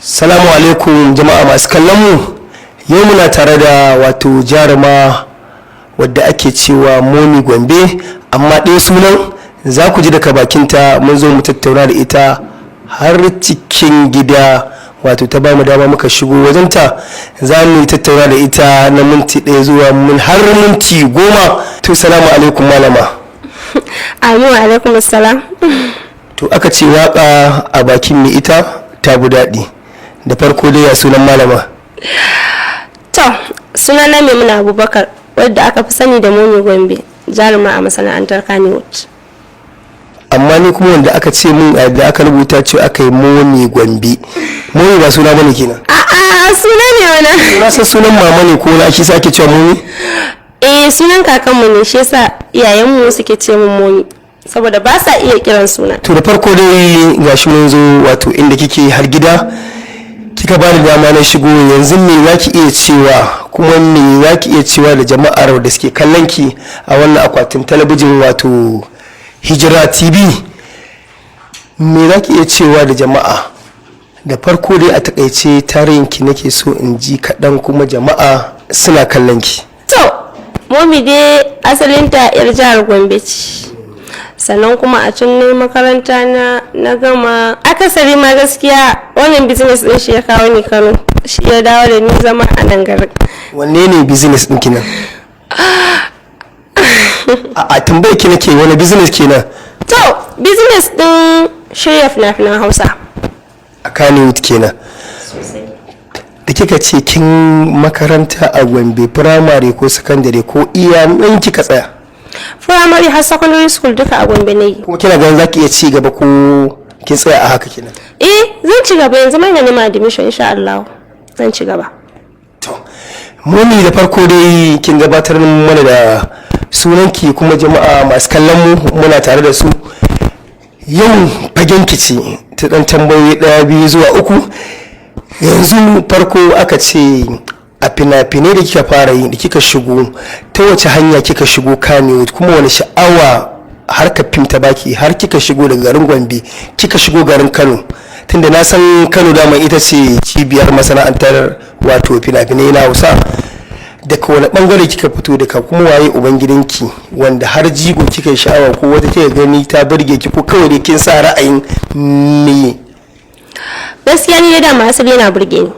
Salamu alaikum jama'a masu kallon mu. Yau muna tare da wato jaruma wadda ake cewa Momi Gombe, amma ɗaya sunan za ku ji daga bakinta. Mun zo mu tattauna da ita har cikin gida, wato ta ba mu dama muka shigo wajenta. Za mu yi tattauna da ita na minti 1 zuwa mun har minti 10. To, salamu alaikum, malama. Amin, wa alaikum assalam. To, aka ce waka a bakin mai ita ta bu daɗi. Da farko dai, ya sunan malama? To, sunana Maimuna Abubakar, wadda aka fi sani da Momi Gombe, jaruma a masana'antar Kannywood. Amma ni kuma wanda aka ce mun da aka rubuta ce aka yi Momi Gombe. Momi ba suna bane kenan? A'a, suna ne wannan. Na san sunan mama ne ko na ake sake cewa Momi? Eh, sunan kakanmu ne, shi yasa iyayenmu suke ce mun Momi, saboda ba sa iya kiran suna. To, da farko dai gashi mun zo wato inda kike har gida, kika bani dama na shigo. Yanzu me za ki iya cewa, kuma me za ki iya cewa da jama'ar da suke kallon ki a wannan akwatin talabijin, wato Hijira TV? Me za ki iya cewa da jama'a? Da farko dai, a takaice tarihinki nake so in ji kaɗan, kuma jama'a suna kallon ki. To, Momi dai asalinta 'yar jihar Gombe ce. Sannan kuma a can ne makaranta na gama. Akasari ma gaskiya wannan business din shi ya kawo ni Kano. Shi ya dawo da ni zama a nan garin. Wanne ne business ɗin kenan? A tambayar ki nake, wani business kenan? To, business din shirya fina-finan Hausa. A Kannywood kenan. Da kika ce kin makaranta a Gombe, firamare ko sakandare ko iya nan kika tsaya? Primary har secondary school duka a Gombe na yi. Kuma kina ganin za ki iya ci gaba ko kin tsaya a haka kenan? Eh, zan ci gaba. Yanzu mai na neman admission, insha Allah zan ci gaba. To, Momi, da farko dai kin gabatar mana da sunanki, kuma jama'a masu kallon mu muna tare da su. Yau fagen ki ce ta dan tambayoyi ɗaya, biyu zuwa uku. Yanzu farko, aka ce a fina-finai da kika fara yi, da kika shigo, ta wace hanya kika shigo Kannywood, kuma wani sha'awa harkar fim ta baki har kika shigo daga garin Gombe kika shigo garin Kano? Tunda na san Kano dama ita ce cibiyar masana'antar wato fina-finai na Hausa. Daga wani bangare kika fito, daga kuma waye ubangidanki wanda har jigo kika yi sha'awa, ko wata kika gani ta burge ki, ko kawai dai kin sa ra'ayin me? Gaskiya ni da dama asali yana burge ni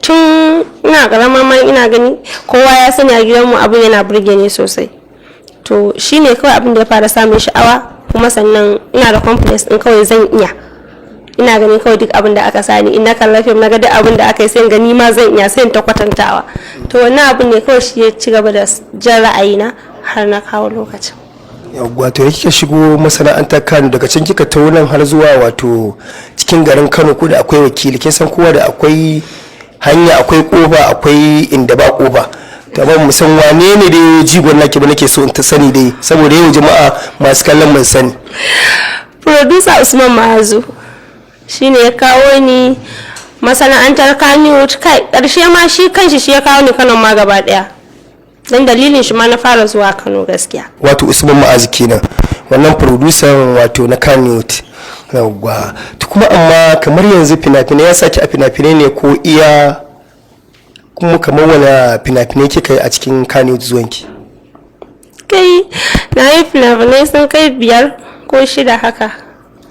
tun ina karama ma. Ina gani, kowa ya sani a gidanmu abin yana burge ni sosai. To, shine kawai abin da ya fara samun sha'awa. Kuma sannan ina da confidence in kawai zan iya. Ina ganin kawai duk abin da aka sani, in na kalla fim na ga duk abin da aka yi, sai in gani ma zan iya, sai in ta kwatantawa. To, wannan abin ne kawai shi ya ci gaba da jan ra'ayina har na kawo lokacin. Yawwa, to kika shigo masana'antar Kano, daga can kika taho nan har zuwa wato cikin garin Kano, ko da akwai wakili? Kin san kowa da akwai hanya, akwai kofa, akwai inda ba kofa. To, amma mu san wane ne dai jigon naki ba, nake so in ta sani dai, saboda yau jama'a masu kallon mun sani. Producer Usman Ma'azu shine ya kawo ni masana'antar Kannywood. Kai karshe ma shi kanshi shi ya kawo ni Kano ma gaba daya, don dalilin shi ma na fara zuwa Kano gaskiya. Wato Usman Ma'azu kenan, wannan producer wato na Kannywood. Yawwa, to kuma amma kamar yanzu fina-finai ya saki a fina-finai ne ko iya, kuma kamar wani fina-finai kika yi a cikin Kannywood zuwanki? Kai, na yi fina-finai sun kai biyar ko shida haka.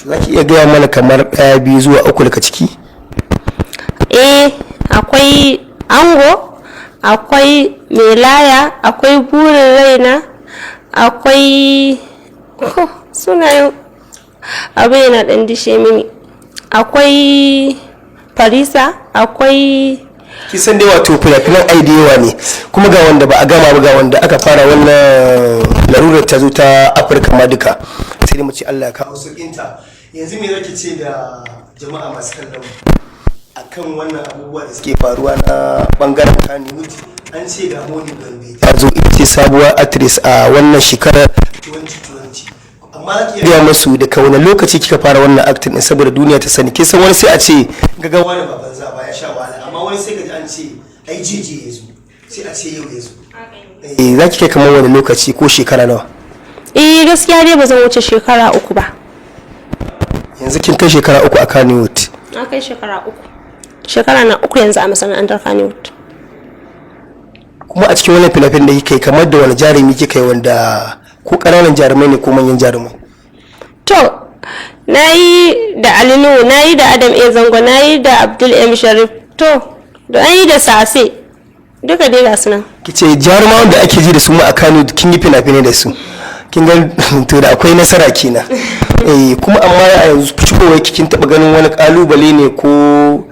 Za ki iya gaya mana kamar ɗaya, biyu zuwa uku daga ciki? Eh, akwai Ango, akwai Melaya, akwai Burin Raina, akwai, oh, sunayen abin yana ɗan dishe mini, akwai Farisa, akwai Kisan dai wato fina-finan ai da yawa ne, kuma ga wanda ba a gama ba, ga wanda aka fara. Wannan larurar ta zo ta Afirka ma duka, sai dai mu ce Allah ya kawo sauƙinta. Yanzu me zaki ce da jama'a masu kallon mu akan wannan abubuwa da suke faruwa na bangaren Kannywood? An ce ga Momi Gombe ta zo, ita ce sabuwar actress a wannan shekarar 2020, amma za ki iya gaya musu daga wani lokaci kika fara wannan acting din, saboda duniya ta sani. Kin san wani sai a ce ga wani ba banza ba, ya sha wahala, amma wani sai ka ji an ce ai jeje ya zo, sai a ce yau ya zo. Eh, za ki kai kamar wani lokaci ko shekara nawa? Eh, gaskiya dai ba zan wuce shekara 3 ba. Yanzu kin kai shekara 3 a Kannywood? Na kai shekara 3. Shekara na 3 yanzu a masana'antar Kannywood. Kuma a cikin wannan fina-finan da kika yi, kamar da wani jarumi kika yi, wanda ko ƙananan jarumai ne ko manyan jarumai? To, na yi da Ali Nuhu, na yi da Adam A Zango, na yi da Abdul M Sharif, to, da an yi da Sase, duka dai ga su nan. Kice jarumawan da ake ji da su ma a Kano kin yi fina-finai da su. Kin ga, to da akwai nasara kenan. Eh, kuma amma a yanzu fitowar ki, kin taba ganin wani kalubale ne, ko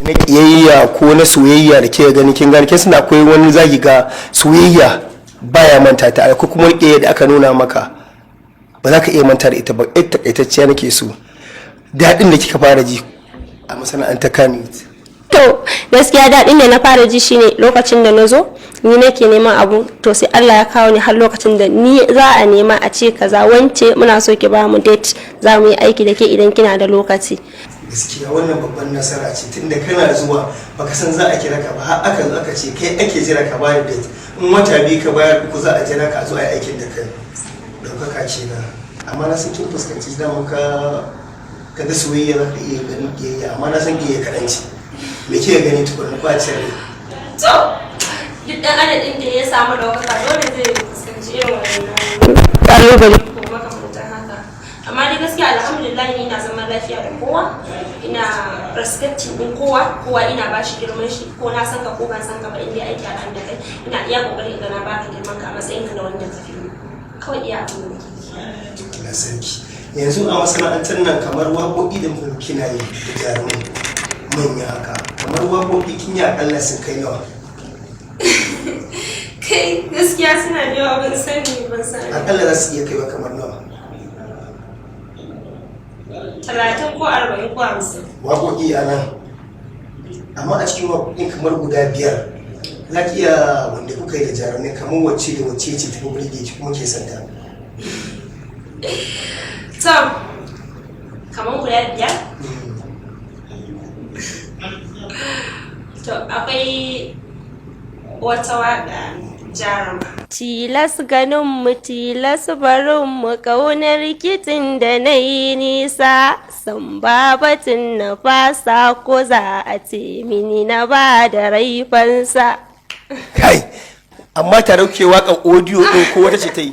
na kiyayya ko na soyayya da ke gani, kin gani, kin san akwai wani zaki ga soyayya baya manta ta, akwai kuma kiyayya da aka nuna maka ba za ka iya manta da ita ba. Ita takaitacciya nake so, daɗin da kika fara ji a masana'antar Kano. To, gaskiya daɗin da na fara ji shine lokacin da na zo ni nake neman abu, to sai Allah ya kawo ni har lokacin da ni za a nema a ce kaza, wance muna so ki ba mu date, za mu yi aiki da ke idan kina da lokaci. Gaskiya wannan babban nasara ce, tunda kana zuwa baka san za a kira ka ba, har aka zo aka ce kai ake jira ka bayar date. In wata 2 ka bayar, 3 za a jira ka a zo a yi aikin da kai. Ɗaukaka ce na. Amma na san kin fuskanci daman ka ga soyayya, za ka iya ganin kiyayya, amma na san kiyayya kaɗan ce. Me kika gani tukunna kwacin rai? To, duk ɗan adadin da ya samu ɗaukaka dole zai fuskanci irin wannan ƙalubale ko makamantan haka. Amma dai gaskiya alhamdulillah, ni ina zaman lafiya da kowa, ina respecting din kowa, kowa ina ba shi girman shi, ko na san ka ko ban san ka ba, in dai aiki a da kai, ina iya kokarin ga na baka girman ka a matsayin ka na wanda ka fi ni. Kawai iya abin da nake yi. Allah sarki. Yanzu a masana'antar nan, kamar waƙoƙi da muka kina yi da jarumai manya haka, kamar waƙoƙi kin yi aƙalla sun kai nawa? Kai, gaskiya suna da yawa, ban sani, ban sani. Aƙalla za su iya kaiwa kamar nawa? 30 ko 40 ko 50. Waƙoƙi a nan, amma a cikin waƙoƙin kamar guda 5 za ki iya wanda kuka yi da jarumai, kamar wacce da wacce ce tafi burge ki kuma ke santa? To, kamar guda 5. To, akwai wata waƙa, Jaruma. Tilas ganin mu, tilas barin mu, ƙaunar rikicin da na yi nisa, san babatin na fasa, ko za a ce mini na ba da rai fansa. Kai, amma tare kuke waƙar audio ɗin ko wata ce ta yi?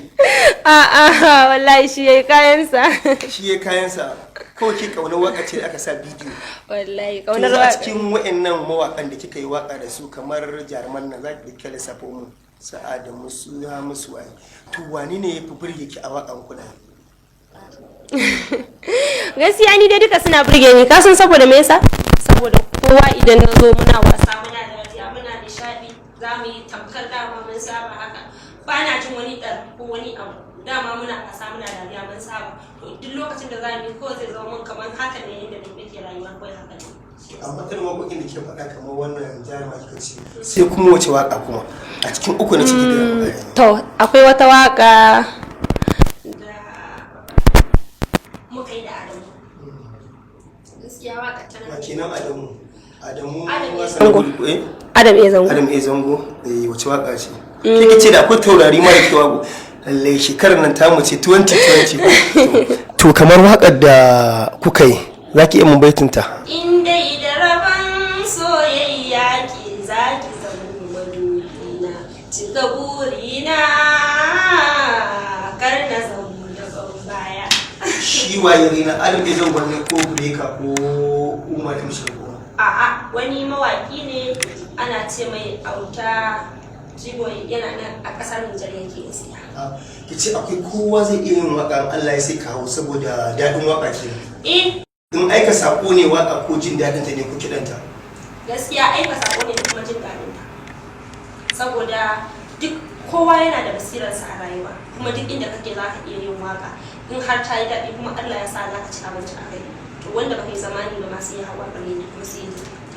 A'a, wallahi shi yayi kayansa. Shi ya kayansa. Kawai ke ƙaunar waƙa ce da aka sa bidiyo. Wallahi To, ƙaunar yanzu a waƙa. cikin wa'annan mawaƙan da kika yi waƙa da su, kamar jaruman nan, za ki kira lissafo mu sa'a da musu ya musu ai, to wani ne ya fi burge ki a waƙan kuna? Gaskiya ni dai duka suna burge ni. Kasan saboda me yasa? Saboda kowa idan na zo muna wasa, muna dariya, muna nishadi, za mu yi tamkar dama mun saba haka. Ba na jin wani ɗar ko wani abu. Dama muna wasa, muna dariya, mun saba. To, duk lokacin da za mu yi, kawai zai zama mun kamar haka ne yadda nake rayuwa, kawai haka ne. Amma irin waƙoƙin da kike faɗa, kamar wannan Jaruma kika ce, sai kuma wace waƙa kuma a cikin uku na ciki da? To, akwai wata waka da muka yi da Adamu. Gaskiya waka tana Wa kenan? Adamu, Adamu Adam A. Hassan Zango. Gudu, eh? Adam A Zango. Adam A Zango, eh. Wace waka ce kike ce da akwai taurari mara kyau? Lallai shekarar nan tamu ce, 2020. To, kamar wakar da kuka yi, za ki iya mun baitinta? In dai da rabon soyayya ke zaki zama madubina, cika burina, kar na zama da baya. Shi waye rina? Adam A Zango ne ko Breka ko Umar M Sharif? A'a, wani mawaki ne ana ce mai Auta Jibo, yana nan a kasar Nijar yake gaskiya. Ki ce akwai kowa zai iya yin waka in Allah ya sai kawo, saboda daɗin waka ke Eh. in aika sako ne waka, ko jin daɗin ta ne ko kiɗanta? Gaskiya aika sako ne da kuma jin daɗin ta, saboda duk kowa yana da basirarsa a rayuwa, kuma duk inda kake za ka iya yin waka in har ta yi daɗi kuma Allah ya sa za ka ci abinci a kai. To, wanda baka yi zamani ba masu yi hawa bare ne kuma sai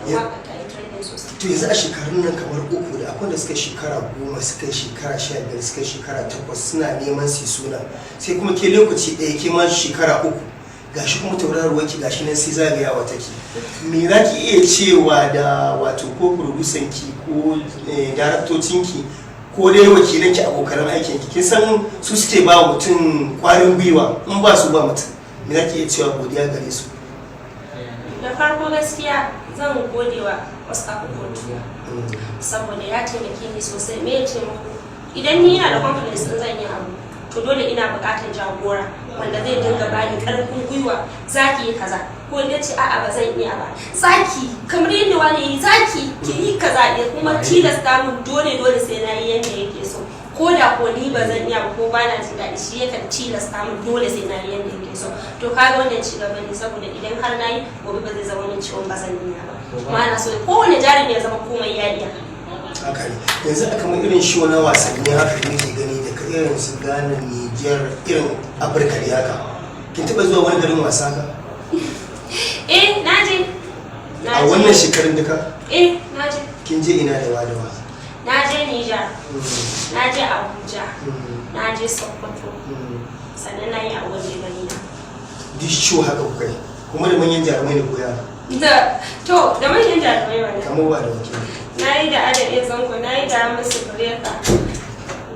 yi waka ta yi trending sosai. To, yanzu a shekarun nan kamar 3 da akwai da suka shekara 10, suka yi shekara 15, suka yi shekara 8 suna neman su yi suna, sai kuma ke lokaci ɗaya ke ma shekara 3 gashi kuma tauraruwar ki gashi nan sai zagayawa take. Me za ki iya cewa da wato ko producer ki ko daraktocin ki ko dai wakilan ki, abokan aikin ki? Kin san su suke ba mutum kwarin gwiwa, in ba su ba mutum. Me za ki iya cewa godiya gare su? Da farko gaskiya zan gode wa Oscar Kukotu saboda ya taimake ni sosai. Me ya taimako? Idan ni ina da confidence in zan yi abu, to dole ina buƙatar jagora wanda zai dinga bani ƙarfin gwiwa, zaki yi kaza, ko in ce a'a, ba zan iya ba, zaki kamar yadda wani yi, zaki ki yi kaza, ya kuma tilasta min dole dole sai na yi yadda yake so, ko da ko ni ba zan iya ba ko ba na jin daɗi, shi yakan tilasta min dole sai na yi yadda yake so. To kaga wannan ci gaba ne, saboda idan har na yi, gobe ba zai zama min ciwon ba zan iya ba. Kuma ana so kowane jarumi ya zama komai ya iya. Haka ne. Yanzu a kamar irin show na wasanni haka da muke gani daga irin su Ghana, Niger, irin Afirka da haka, kin taba zuwa wani garin wasa haka? Eh, na je. Na A je. wannan shekarun duka? Eh, na je. Kin je ina da wa da wa? Na je Niger, na je Abuja, na je Sokoto, sannan na yi a waje gani na. Duk show haka kuka yi kuma da manyan jarumai ne ko yara? Da to, da manyan jarumai wannan. Kamar wa da wakili? Na yi da Adam A Zango, na yi da Hamisu Breaker,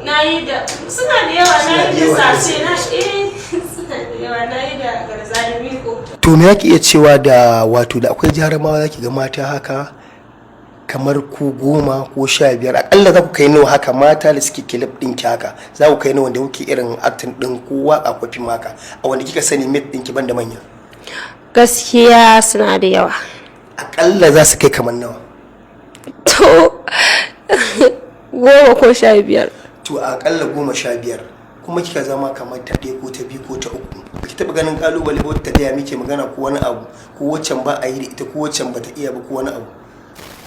na yi da suna da yawa, na yi da Suna da yawa. Sase na, eh, suna da yawa, na yi da Garzali Miko. To me zaki iya cewa da wato da akwai jarumawa, zaki ga mata haka kamar ku 10 ko 15, akalla za ku kai nawa haka mata da suke clip ɗinki haka? Za ku kai nawa wanda kuke irin acting ɗin ko waka ko fim haka, a wanda kika sani mate ɗinki banda manya? Gaskiya suna da yawa. Akalla za su kai kamar nawa? To, 10 ko 15. To, a akalla 15, kuma kika zama kamar ta ɗaya ko ta biyu ko ta uku, ba ki taɓa ganin kalubale ba, ta gaya muke magana ko wani abu, ko waccan ba a yi da ita, ko waccan ba ta iya ba, ko wani abu?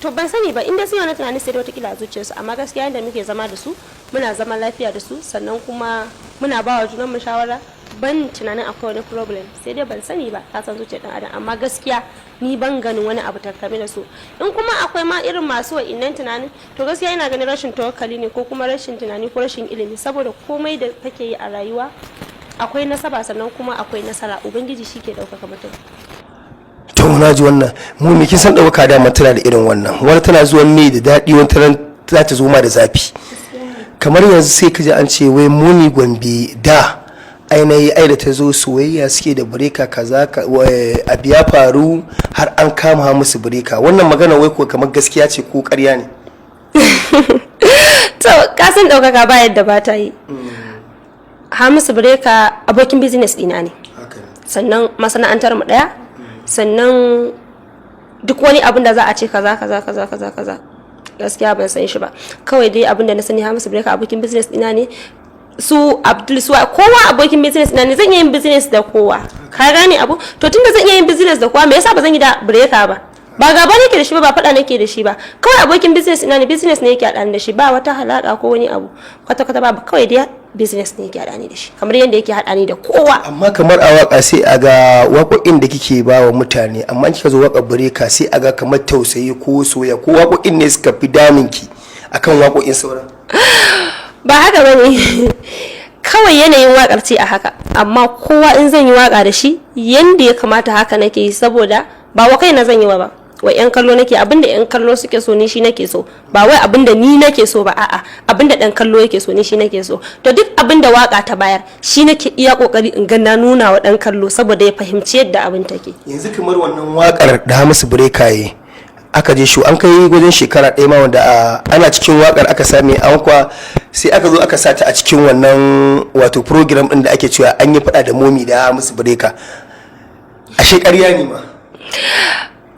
To, ban sani ba inda sun yi wani tunani, sai dai watakila a zuciyarsu. Amma gaskiya yadda muke zama da su, muna zama lafiya da su, sannan kuma muna ba wa junanmu shawara. Ban tunanin akwai wani problem, sai dai ban sani ba, ka san zuciyar dan adam. Amma gaskiya ni ban ganin wani abu tattare da su. In kuma akwai ma irin masu wa'innan tunanin, to gaskiya ina ganin rashin tawakkali ne, ko kuma rashin tunani, ko rashin ilimi, saboda komai da kake yi a rayuwa akwai nasaba, sannan kuma akwai nasara. Ubangiji shi ke ɗaukaka mutum. To, na ji wannan. Mu me kin san ɗaukaka dama tana da irin wannan, wani tana zuwa mai da daɗi, wani tana za ta zo ma da zafi. Kamar yanzu sai ka ji an ce wai Muni Gombe da ainihi ai da ta zo soyayya suke da Breaker kaza abu ya faru har an kama musu Breaker. Wannan magana wai ko kamar gaskiya ce ko ƙarya ne? To, ka san ɗaukaka ba yadda ba ta yi. Hamisu Breaker abokin business ɗina ne, sannan masana'antar mu ɗaya, sannan duk wani abin da za a ce kaza kaza kaza kaza kaza, gaskiya ban san shi ba. Kawai dai abin da na sani, Hamisu Breaker abokin business ɗina ne, su Abdul, su kowa abokin business ɗina ne. Zan iya yin business da kowa, ka gane abu? To, tunda zan iya yin business da kowa, me yasa ba zan yi da Breaker ba? Ba gaba nake da shi ba, ba faɗa nake da shi ba. Kawai abokin business ina ne, business ne yake haɗa ni da shi. Ba wata halaka ko wani abu kwata kwata ba. Kawai dai business ne yake haɗa ni da shi, kamar yadda yake haɗa ni da kowa. Amma kamar a waka sai a ga waƙoƙin da kike ba wa mutane, amma in kika zo waƙar Breaker sai a ga kamar tausayi ko soya, ko waƙoƙin ne suka fi damunki akan waƙoƙin sauran? Ba haka bane, kawai yanayin wakar ce a haka. Amma kowa in zan yi waka da shi yanda ya kamata haka nake yi, saboda ba wa kaina zan yi wa ba, wa yan kallo nake. Abinda yan kallo suke so ni shi nake so, ba wai abinda ni nake so ba, a'a, abinda dan kallo yake so ni shi nake so. To, duk abinda waka ta bayar shi nake iya kokari in ga na nuna wa dan kallo, saboda ya fahimci yadda abin take. Yanzu kamar wannan wakar da Hamisu Breaker yi, aka je shu an kai wajen shekara 1 ma, wanda ana cikin wakar aka sami ankwa, sai aka zo aka sata a cikin wannan wato program din da ake cewa an yi fada da Momi da Hamisu Breaker, ashe ƙarya ne ma.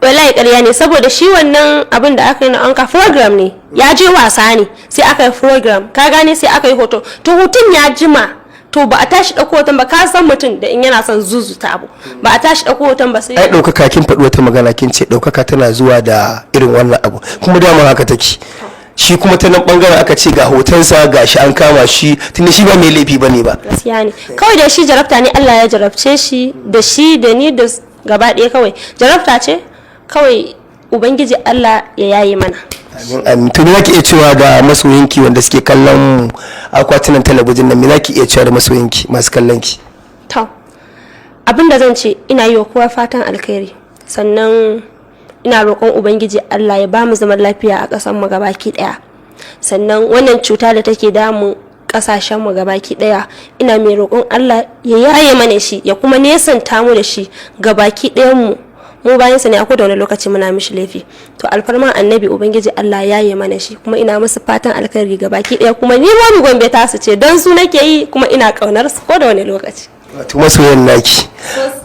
Wallahi ƙarya ne, saboda shi wannan abin da aka yi na anka program ne, ya je wasa ne, sai aka yi program, ka gane? Sai aka yi hoto. To, hoton ya jima, to ba a tashi ɗauko hoton ba. Ka san mutum da in yana son zuzuta abu, ba a tashi ɗauko hoton ba sai Ai ɗaukaka, kin faɗi wata magana, kin ce ɗaukaka tana zuwa da irin wannan abu, kuma dama haka take. Shi kuma ta nan bangaren aka ce ga hotonsa, ga shi an kama shi, tunda shi ba mai laifi bane ba. Gaskiya ne. Kawai da shi jarabta ne, Allah ya jarabce shi da shi, da ni da gaba ɗaya. Kawai jarabta ce kawai, Ubangiji Allah ya yaye mana. Amin, amin. To, me zaki iya cewa ga masoyinki wanda suke kallon mu akwatunan talabijin nan? Me zaki iya cewa da masoyinki masu kallon ki? To, abin da zan ce, ina yi wa kowa fatan alkhairi, sannan ina roƙon Ubangiji Allah ya ba mu zaman lafiya a ƙasar mu gabaki ɗaya. Sannan wannan cuta da take damun ƙasashen mu gabaki ɗaya, ina mai roƙon Allah ya yaye mana shi, ya kuma nesanta mu da shi gabaki ɗayan mu. Mu bayan sa ne, a da wani lokaci muna mishi laifi. To, alfarman Annabi, Ubangiji Allah ya yi mana shi. Kuma ina musu fatan alkhairi ga baki daya. Kuma ni Momi Gombe ta su ce, don su nake yi, kuma ina kaunar su ko da wani lokaci. Wato masoyan naki.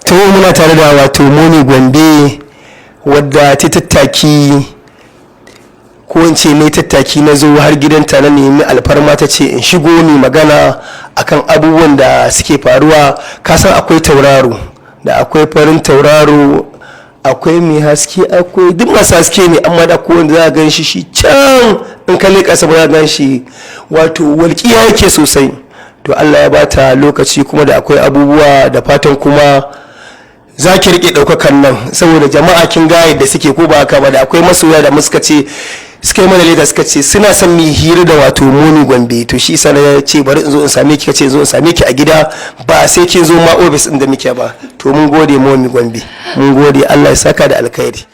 To, muna tare da wato Momi Gombe, wadda ta tattaki, ko in ce ne tattaki na zo har gidanta na nemi alfarma, ta ce in shigo ni magana akan abubuwan da suke faruwa. Kasan akwai tauraro, da akwai farin tauraro, akwai mai haske, akwai duk masu haske ne, amma da kowanne za a gan shi, shi can in ka leƙa sama za a gan shi, wato walƙiya yake sosai. To, Allah ya bata lokaci, kuma da akwai abubuwa da fatan kuma za ki rike ɗaukakan nan, saboda jama'a kin ga yadda suke, ko ba haka ba? Da akwai masoya da suka ce, suka yi mana leda, suka ce suna son mu hira da wato Momi Gombe. To, shi isa na ce bari in zo in same ki, kace zo in same ki a gida, ba sai kin zo ma ofis ɗin da muke ba. To, mun gode, Momi Gombe, mun gode, Allah ya saka da alkhairi.